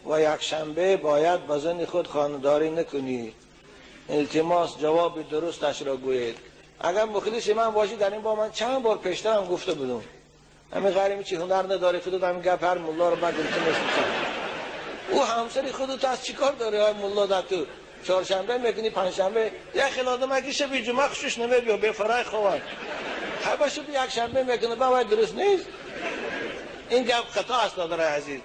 و یکشنبه باید با زن خود خانه‌داری نکنید. التماس جواب درستش را گویید. اگر مخلص من باشی در این با من چند بار پیشتر هم گفته بودم. همین غریبی چی هنر نداری خودت همین گپ هر ملا رو بعد گفته او همسری خودت از چیکار داری های ملا در تو چهارشنبه میکنی پنجشنبه یک خیلی آدم اگه شب جمعه خوشش نمیاد به فرای خوان هر شب یک شنبه میکنه بابا درست نیست. این گپ خطا است دادرای عزیز.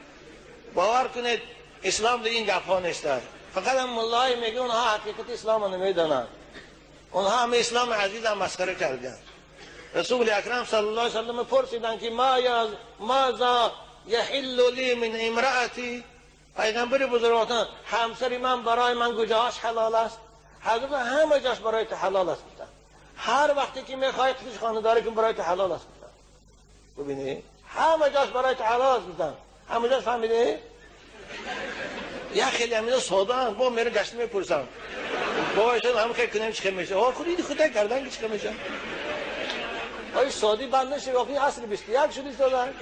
باور کنید اسلام در این گپ ها نیست. فقط هم ملای میگه اونها حقیقت اسلام رو نمیدانند. اونها هم اسلام عزیز هم مسخره کردن. رسول اکرم صلی الله علیه و سلم پرسیدن که ماذا یحل لی من امرأتی؟ پیغمبر بزرگوار همسر من برای من کجاش حلال است؟ حضرت همه جاش برای تو حلال است گفتن. هر وقتی که میخوای خودش خانه داری کن برای تو حلال است گفتن. ببینی همه جاش برای تو حلال است گفتن. همه جاش فهمیده؟ یا خیلی همینا ساده هم با میره گشت میپرسم بابا ایشون هم خیلی کنیم چه میشه؟ آه خودی خدا کردن که چه میشه؟ آی سادی بند نشه واقعی عصر 21 شدی ساده.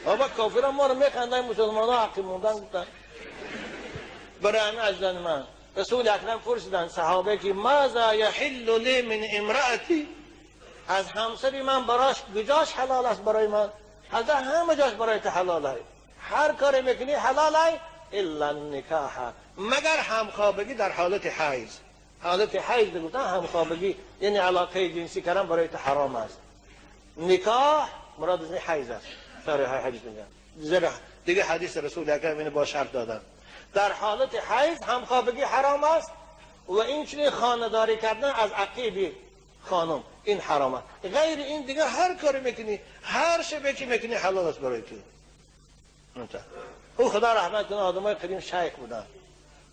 بابا کافران ما رو میخندن مسلمان ها حقی موندن گفتن. برای همین عزیزان من رسول اکرم پرسیدن صحابه که ماذا یحل لی من امرأتی؟ از همسری من براش کجاش حلال است برای من؟ حضرت همه جاش برای تو حلال است. هر کاری میکنی حلال است الا النکاح، مگر همخوابگی در حالت حیض. حالت حیض گفتن همخوابگی یعنی علاقه جنسی کردن برای تو حرام است. نکاح مراد از حیض است. سر حدیث میگن دیگه حدیث رسول اکرم اینو با شرط دادن. در حالت حیض همخوابگی حرام است و این چنین خانه‌داری کردن از عقیب خانم این حرام است. غیر این دیگه هر کاری میکنی هر شبه که میکنی حلال است برای تو. او خدا رحمت کنه آدمای قدیم شیخ بودن،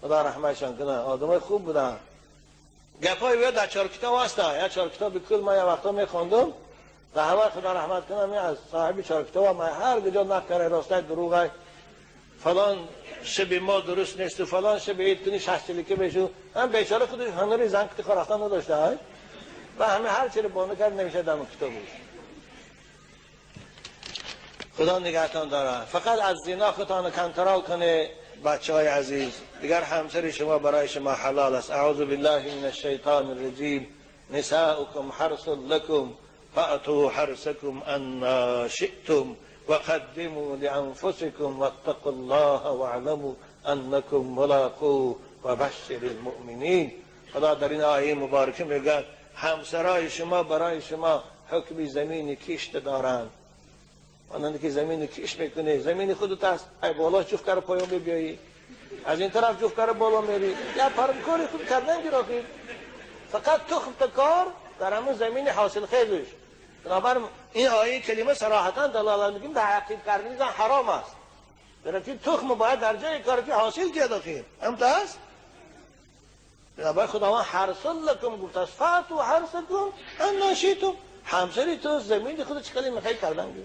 خدا رحمتشان کنه آدمای خوب بودن. گپای وی در چهار کتاب هست. یا چهار کتاب کل ما یه وقتا میخوندم و همه خدا رحمت کنه می از صاحب چهار کتاب ما هر کجا نقل راسته دروغ فلان شب ما درست نیست و فلان شب عید کنی شش چلیکه بشو. هم بیچاره خودش هنری زن که رفتن نداشته و همه هر چی رو بانو کرد نمیشه در کتابش. خدا نگهتان داره. فقط از زنا خودتان کنترل کنه بچه های عزیز. دیگر همسر شما برای شما حلال است. اعوذ بالله من الشیطان الرجیم. نساؤکم حرث لکم فأتوا حرثکم انا شئتم وقدموا لانفسکم واتقوا الله واعلموا انکم ملاقوه وبشر المؤمنین. خدا در این آیه مبارکه میگه همسرای شما برای شما حکم زمین کشت دارند. آنان که زمین کش میکنه زمین خودت است، ای بالا جفت کار پایان بیایی از این طرف جفت کار بالا میری یا پرمکاری خود کردن گیراخی فقط تخم کار در همون زمین حاصل خیزش. بنابراین این آیه کلمه صراحتا دلالت میکنه در عقیب کردن زن حرام است. در تخم باید در جای کار که حاصل کرد آخیر هم تا است. بنابراین خداوند حرث لکم گفت است فاتو حرثکم ان شئتم. همسری تو زمین خود چقدر میخوای کردن گیر.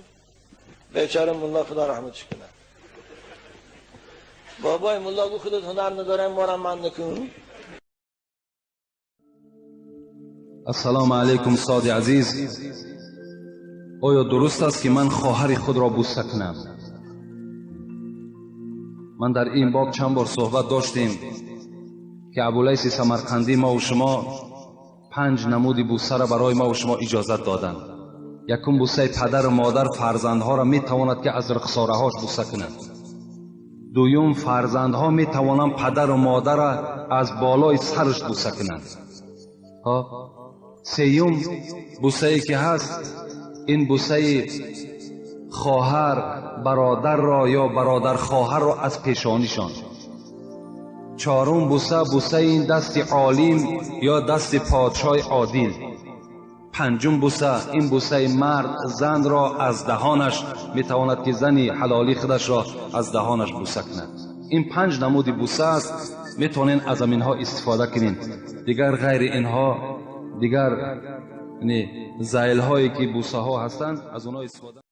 بیچاره ملا خدا رحمتش کنه. بابای ملا گفت خودت هنر نداره مارم من نکن. السلام علیکم سادی عزیز. آیا درست است که من خواهر خود را بوسه کنم؟ من در این باب چند بار صحبت داشتیم که ابولیث سمرقندی ما و شما 5 نمود بوسه را برای ما و شما اجازت دادند. یکم بوسه پدر و مادر فرزندها را می تواند که از رخساره هاش بوسه کنند. دویم فرزندها می توانند پدر و مادر را از بالای سرش بوسه کنند. سیوم بوسه ای که هست این بوسه خواهر برادر را یا برادر خواهر را از پیشانیشان. چهارم بوسه بوسه این دست عالم یا دست پادشاه عادل. پنجم بوسه این بوسه مرد زن را از دهانش میتواند که زنی حلالی خودش را از دهانش بوسه کند. این 5 نمود بوسه است، میتونین از اینها استفاده کنین. دیگر غیر اینها دیگر ذیل هایی که بوسه ها هستند از اونها استفاده